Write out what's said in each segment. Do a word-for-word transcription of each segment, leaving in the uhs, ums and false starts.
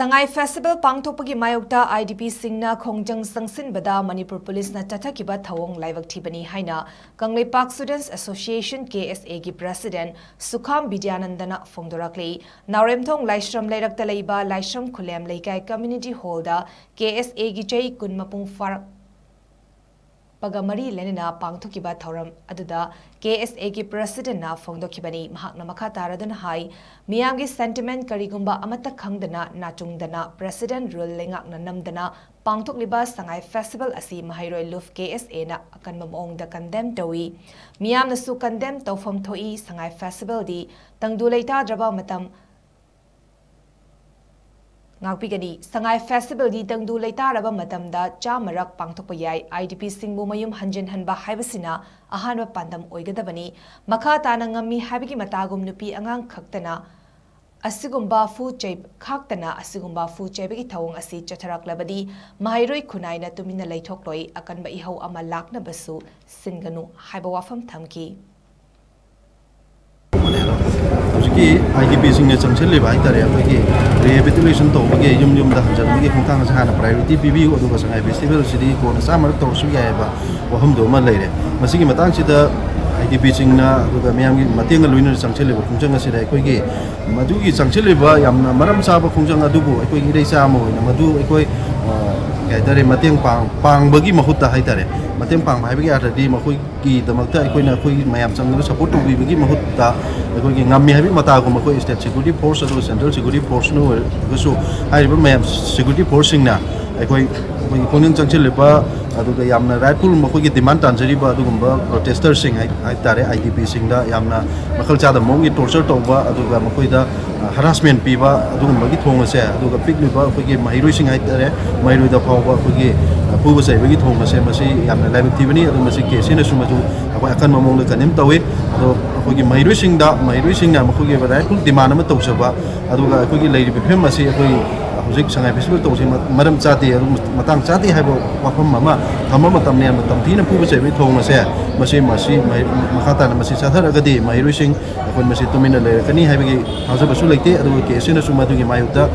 ꯁꯉꯥꯏ festival ꯄꯥꯡꯊꯣꯛꯄꯒꯤ ꯃꯥꯌꯣꯛꯇ I D ꯄꯤꯁꯤꯡꯅ ꯈꯣꯡꯖꯪ ꯆꯪꯁꯤꯟꯕꯗ ꯃꯅꯤꯄꯨꯔ ꯄꯨꯂꯤꯁꯅ ꯆꯠꯊꯈꯤꯕ ꯊꯧꯑꯣꯡ ꯂꯥꯏꯕꯛ ꯊꯤꯕꯅꯤ ꯍꯥꯏꯅ ꯀꯪꯂꯩꯄꯥꯛ ꯁ꯭ꯇꯨꯗꯦꯟꯠꯁ ꯑꯦꯁꯣꯁꯤꯌꯦꯁꯟ, ꯀꯦ ꯑꯦꯁ ꯑꯦꯒꯤ ꯄ꯭ꯔꯦꯁꯤꯗꯦꯟꯠ ꯁꯨꯈꯥꯝ ꯕꯤꯗ꯭ꯌꯥꯅꯟꯗꯅ ꯐꯣꯡꯗꯣꯔꯛꯂꯤ꯫ ꯅꯥꯎꯔꯦꯝꯊꯣꯡ ꯂꯥꯏꯁ꯭ꯔꯝ ꯂꯩꯔꯛꯇ ꯂꯩꯕ ꯂꯥꯏꯁ꯭ꯔꯝ ꯈꯨꯂꯦꯝ ꯂꯩꯀꯥꯏ ꯀꯝꯃ꯭ꯌꯨꯅꯤꯇꯤ ꯍꯣꯜꯗ ꯀꯦ ꯑꯦꯁ ꯑꯦꯒꯤ ꯆꯍꯤ ꯀꯨꯟ ꯃꯄꯨꯡ ꯐꯥꯔꯛ ꯄꯒ ꯃꯔꯤ ꯂꯩꯅꯅ ꯄꯥꯡꯊꯣꯛꯈꯤꯕ ꯊꯧꯔꯝ ꯑꯗꯨꯗ ꯀꯦ ꯑꯦꯁ ꯑꯦꯒꯤ ꯄ꯭ꯔꯦꯁꯤꯗꯦꯟꯠꯅ ꯐꯣꯡꯗꯣꯛꯈꯤꯕꯅꯤ꯫ ꯃꯍꯥꯛꯅ ꯃꯈꯥ ꯇꯥꯔꯗꯨꯅ ꯍꯥꯏ, ꯃꯤꯌꯥꯝꯒꯤ ꯁꯦꯟꯇꯤꯃꯦꯟꯠ ꯀꯔꯤꯒꯨꯝꯕ ꯑꯃꯠꯇ ꯈꯪꯗꯅ, ꯅꯥꯆꯨꯡꯗꯅ, ꯄ꯭ꯔꯦꯁꯤꯗꯦꯟꯠ ꯔꯨꯜ ꯂꯩꯉꯥꯛꯅ ꯅꯝꯗꯅ ꯄꯥꯡꯊꯣꯛꯂꯤꯕ ꯁꯉꯥꯏ ꯐꯦꯁꯇꯤꯚꯦꯜ ꯑꯁꯤ ꯃꯍꯩꯔꯣꯏ ꯂꯨꯐ ꯀꯦ ꯑꯦꯁ ꯑꯦꯅ ꯑꯀꯟꯕ ꯃꯑꯣꯡꯗ ꯀꯟꯗꯦꯝ ꯇꯧꯏ꯫ ꯃꯤꯌꯥꯝꯅꯁꯨ ꯀꯟꯗꯦꯝ ꯇꯧꯐꯝ ꯊꯣꯛꯏ꯫ ꯁꯉꯥꯏ ꯐꯦꯁꯇꯤꯚꯦꯜꯗꯤ ꯇꯪꯗꯨ ꯂꯩꯇꯥꯗ꯭ꯔꯕ ꯃꯇꯝ ꯉꯥꯛꯄꯤꯒꯅꯤ꯫ ꯁꯉꯥꯏ ꯐꯦꯁꯇꯤꯚꯦꯜꯗꯤ ꯇꯪꯗꯨ ꯂꯩꯇꯥꯔꯕ ꯃꯇꯝꯗ ꯆꯥꯝꯃꯔꯛ ꯄꯥꯡꯊꯣꯛꯄ ꯌꯥꯏ꯫ ꯑꯥꯏ ꯗꯤ ꯄꯤꯁꯤꯡꯕꯨ ꯃꯌꯨꯝ ꯍꯟꯖꯤꯟꯍꯟꯕ ꯍꯥꯏꯕꯁꯤꯅ ꯑꯍꯥꯟꯕ ꯄꯥꯟꯗꯝ ꯑꯣꯏꯒꯗꯕꯅꯤ꯫ ꯃꯈꯥ ꯇꯥꯅ ꯉꯝꯃꯤ ꯍꯥꯏꯕꯒꯤ ꯃꯇꯥꯒꯨꯝ ꯅꯨꯄꯤ ꯑꯉꯥꯡ ꯈꯛꯇꯅ ꯑꯁꯤꯒꯨꯝꯕ ꯐꯨ ꯆꯩ-, ꯈꯥꯛꯇꯅ ꯑꯁꯤꯒꯨꯝꯕ ꯐꯨ ꯆꯩꯕꯒꯤ ꯊꯧꯑꯣꯡ ꯑꯁꯤ ꯆꯠꯊꯔꯛꯂꯕꯗꯤ ꯃꯍꯩꯔꯣꯏ ꯈꯨꯟꯅꯥꯏꯅ ꯇꯨꯃꯤꯟꯅ ꯂꯩꯊꯣꯛꯂꯣꯏ, ꯑꯀꯟꯕ ꯏꯍꯧ ꯑꯃ ꯂꯥꯛꯅꯕꯁꯨ ꯁꯤꯟꯒꯅꯨ ꯍꯥꯏꯕ ꯋꯥꯐꯝ ꯊꯝꯈꯤ꯫ ꯍꯧꯖꯤꯛꯀꯤ ꯑꯥꯏ ꯗꯤ ꯄꯤꯁꯤꯡꯅ ꯆꯪꯁꯤꯜꯂꯤꯕ ꯍꯥꯏꯇꯥꯔꯦ, ꯑꯩꯈꯣꯏꯒꯤ ꯔꯤꯍꯦꯕꯤꯂꯤꯇꯦꯁꯟ ꯇꯧꯕꯒꯤ, ꯌꯨꯝ ꯌꯨꯝꯗ ꯍꯟꯖꯟꯕꯒꯤ ꯈꯣꯡꯊꯥꯡ ꯑꯁꯦ ꯍꯥꯟꯅ ꯄ꯭ꯔꯥꯏꯌꯣꯔꯤꯇꯤ ꯄꯤꯕꯤꯌꯨ, ꯑꯗꯨꯒ ꯁꯉꯥꯏ ꯐꯦꯁꯇꯤꯚꯦꯜꯁꯤꯗꯤ ꯀꯣꯟꯅ ꯆꯥꯝꯃꯔꯛ ꯇꯧꯔꯁꯨ ꯌꯥꯏ ꯍꯥꯏꯕ ꯋꯥꯐꯝꯗꯨ ꯑꯃ ꯂꯩꯔꯦ꯫ ꯃꯁꯤꯒꯤ ꯃꯇꯥꯡꯁꯤꯗ ꯑꯥꯏ ꯗꯤ ꯄꯤꯁꯤꯡꯅ ꯑꯗꯨꯒ ꯃꯤꯌꯥꯝꯒꯤ ꯃꯇꯦꯡꯒ ꯂꯣꯏꯅꯅ ꯆꯪꯁꯤꯜꯂꯤꯕ ꯈꯣꯡꯖꯪ ꯑꯁꯤꯗ ꯑꯩꯈꯣꯏꯒꯤ ꯃꯗꯨꯒꯤ ꯆꯪꯁꯤꯜꯂꯤꯕ ꯌꯥꯝꯅ ꯃꯔꯝ ꯆꯥꯕ ꯈꯣꯡꯖꯪ ꯑꯗꯨꯕꯨ ꯑꯩꯈꯣꯏꯒꯤ ꯏꯔꯩꯆꯥ ꯑꯃ ꯑꯣꯏꯅ ꯃꯗꯨ ꯑꯩꯈꯣꯏ, ꯑ, ꯀꯩ ꯍꯥꯏꯇꯥꯔꯦ, ꯃꯇꯦꯡ ꯄꯥꯡ-, ꯄꯥꯡꯕꯒꯤ ꯃꯍꯨꯠꯇ ꯍꯥꯏꯇꯥꯔꯦ, ꯃꯇꯦꯡ ꯄꯥꯡꯕ ꯍꯥꯏꯕꯒꯤ ꯑꯥꯔꯊꯗꯤ ꯃꯈꯣꯏ ꯒꯤꯗꯃꯛꯇ ꯑꯩꯈꯣꯏꯅ ꯑꯩꯈꯣꯏꯒꯤ ꯃꯌꯥꯝ ꯆꯪꯗꯨꯅ ꯁꯄꯣꯔꯠ ꯇꯧꯕꯤꯕꯒꯤ ꯃꯍꯨꯠꯇ ꯑꯩꯈꯣꯏꯒꯤ ꯉꯝꯃꯤ ꯍꯥꯏꯕꯒꯤ ꯃꯇꯥꯒꯨꯝꯕ ꯑꯩꯈꯣꯏ ꯁ꯭ꯇꯦꯠ ꯁꯦꯀ꯭ꯌꯨꯔꯤꯇꯤ ꯐꯣꯔꯁ ꯑꯗꯨꯒ ꯁꯦꯟꯇ꯭ꯔꯦꯜ ꯁꯦꯀ꯭ꯌꯨꯔꯤꯇꯤ ꯐꯣꯔꯁꯅ ꯑꯣꯏꯔꯒꯁꯨ ꯍꯥꯏꯔꯤꯕ ꯃꯌꯥꯝ ꯁꯦꯀ꯭ꯌꯨꯔꯤꯇꯤ ꯐꯣꯔꯁꯁꯤꯡꯅ ꯑꯩꯈꯣꯏ, ꯑꯩꯈꯣꯏꯒꯤ ꯈꯣꯡꯖꯪ ꯆꯪꯁꯤꯜꯂꯤꯕ ꯑꯗꯨꯒ ꯌꯥꯝꯅ ꯔꯥꯏꯠꯐꯨꯜ ꯃꯈꯣꯏꯒꯤ ꯗꯤꯃꯥꯟ ꯇꯥꯟꯖꯔꯤꯕ ꯑꯗꯨꯒꯨꯝꯕ ꯄ꯭ꯔꯣꯇꯦꯁꯇꯔꯁꯤꯡ ꯍꯥꯏ-, ꯍꯥꯏꯇꯥꯔꯦ, ꯑꯥꯏ ꯗꯤ ꯄꯤꯁꯤꯡꯗ ꯌꯥꯝꯅ ꯃꯈꯜ ꯆꯥꯗꯕ ꯃꯑꯣꯡꯒꯤ ꯇꯣꯔꯆꯔ ꯇꯧꯕ ꯑꯗꯨꯒ ꯃꯈꯣꯏꯗ ꯍꯔꯥꯁꯃꯦꯟ ꯄꯤꯕ ꯑꯗꯨꯒꯨꯝꯕꯒꯤ ꯊꯣꯡ ꯑꯁꯦ, ꯑꯗꯨꯒ ꯄꯤꯛꯂꯤꯕ ꯑꯩꯈꯣꯏꯒꯤ ꯃꯍꯩꯔꯣꯏꯁꯤꯡ ꯍꯥꯏꯇꯥꯔꯦ, ꯃꯍꯩꯔꯣꯏꯗ ꯐꯥꯎꯕ ꯑꯩꯈꯣꯏꯒꯤ ꯐꯨꯕ ꯆꯩꯕꯒꯤ ꯊꯣꯡ ꯑꯁꯦ ꯃꯁꯤ ꯌꯥꯝꯅ ꯂꯥꯏꯕꯛ ꯊꯤꯕꯅꯤ꯫ ꯑꯗꯣ ꯃꯁꯤ ꯀꯦ ꯑꯦꯁ ꯑꯦꯅꯁꯨ ꯃꯗꯨ ꯑꯩꯈꯣꯏ ꯑꯀꯟꯕ ꯃꯑꯣꯡꯗ ꯀꯟꯗꯦꯝ ꯇꯧꯏ꯫ ꯑꯗꯣ ꯑꯩꯈꯣꯏꯒꯤ ꯃꯍꯩꯔꯣꯏꯁꯤꯡꯗ, ꯃꯍꯩꯔꯣꯏꯁꯤꯡꯅ ꯃꯈꯣꯏꯒꯤ ꯑꯣꯏꯕ ꯔꯥꯏꯠꯐꯨꯜ ꯗꯤꯃꯥꯟ ꯑꯃ ꯇꯧꯖꯕ, ꯑꯗꯨꯒ ꯑꯩꯈꯣꯏꯒꯤ ꯂꯩꯔꯤꯕ ꯐꯤꯕꯝ ꯑꯁꯤ ꯑꯩꯈꯣꯏ ꯍꯧꯖꯤꯛ ꯁꯉꯥꯏ ꯐꯦꯁꯇꯤꯚꯦꯜ ꯇꯧꯕꯁꯤ ꯃ-, ꯃꯔꯝ ꯆꯥꯗꯦ, ꯑꯗꯨꯝ ꯃꯇꯥꯡ ꯆꯥꯗꯦ ꯍꯥꯏꯕ ꯋꯥꯐꯝ ꯑꯃ ꯊꯝꯕ ꯃꯇꯝꯅꯤ꯫ ꯌꯥꯝꯅ ꯇꯝꯊꯤꯅ ꯐꯨꯕ ꯆꯩꯕꯒꯤ ꯊꯣꯡ ꯑꯁꯦ ꯃꯁꯤ, ꯃꯁꯤ ꯃꯍꯩ-, ꯃꯈꯥ ꯇꯥꯅ ꯃꯁꯤ ꯆꯠꯊꯔꯒꯗꯤ ꯃꯍꯩꯔꯣꯏꯁꯤꯡ ꯑꯩꯈꯣꯏ ꯃꯁꯤ ꯇꯨꯃꯤꯟꯅ ꯂꯩꯔꯛꯀꯅꯤ ꯍꯥꯏꯕꯒꯤ ꯊꯥꯖꯕꯁꯨ ꯂꯩꯇꯦ꯫ ꯑꯗꯨꯒ ꯀꯦ ꯑꯦꯁ ꯑꯦꯅꯁꯨ ꯃꯗꯨꯒꯤ ꯃꯥꯌꯣꯛꯇ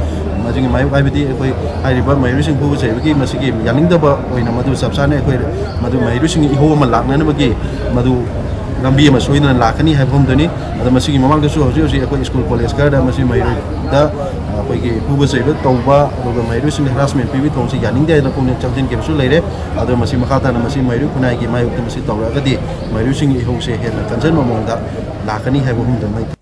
ꯍꯧꯖꯤꯛꯀꯤ ꯃꯥꯌꯣꯛ ꯍꯥꯏꯕꯗꯤ ꯑꯩꯈꯣꯏ ꯍꯥꯏꯔꯤꯕ ꯃꯍꯩꯔꯣꯏꯁꯤꯡ ꯐꯨꯕ ꯆꯩꯕꯒꯤ ꯃꯁꯤꯒꯤ ꯌꯥꯅꯤꯡꯗꯕ ꯑꯣꯏꯅ ꯃꯗꯨ ꯆꯞ ꯆꯥꯅ ꯑꯩꯈꯣꯏ ꯃꯗꯨ ꯃꯍꯩꯔꯣꯏꯁꯤꯡꯒꯤ ꯏꯍꯧ ꯑꯃ ꯂꯥꯛꯅꯅꯕꯒꯤ ꯃꯗꯨ ꯂꯝꯕꯤ ꯑꯃ ꯁꯣꯏꯗꯅ ꯂꯥꯛꯀꯅꯤ ꯍꯥꯏꯕ ꯐꯝꯗꯨꯅꯤ꯫ ꯑꯗꯣ ꯃꯁꯤꯒꯤ ꯃꯃꯥꯡꯗꯁꯨ ꯍꯧꯖꯤꯛ ꯍꯧꯖꯤꯛ ꯑꯩꯈꯣꯏ ꯁ꯭ꯀꯨꯜ ꯀꯣꯂꯦꯖ ꯈꯔꯗ ꯃꯁꯤ ꯃꯍꯩꯔꯣꯏꯗ ꯑꯩꯈꯣꯏꯒꯤ ꯐꯨꯕ ꯆꯩꯕ ꯇꯧꯕ, ꯑꯗꯨꯒ ꯃꯍꯩꯔꯣꯏꯁꯤꯡꯗ ꯍꯔꯥꯁꯃꯦꯟ ꯄꯤꯕꯒꯤ ꯊꯧꯑꯣꯡꯁꯤ ꯌꯥꯅꯤꯡꯗꯦ ꯍꯥꯏꯗꯅ ꯄꯨꯛꯅꯤꯡ ꯆꯪꯁꯤꯟꯈꯤꯕꯁꯨ ꯂꯩꯔꯦ꯫ ꯑꯗꯣ ꯃꯁꯤ ꯃꯈꯥ ꯇꯥꯅ ꯃꯁꯤ ꯃꯍꯩꯔꯣꯏ ꯈꯨꯟꯅꯥꯏꯒꯤ ꯃꯥꯌꯣꯛꯇ ꯃꯁꯤ ꯇꯧꯔꯛꯑꯒꯗꯤ ꯃꯍꯩꯔꯣꯏꯁꯤꯡꯒꯤ ꯏꯍꯧꯁꯦ ꯍꯦꯟꯅ ꯀꯟꯖꯟꯕ ꯃꯑꯣꯡꯗ ꯂꯥꯛꯀꯅꯤ ꯍꯥꯏꯕ ꯐꯝꯗꯨꯅ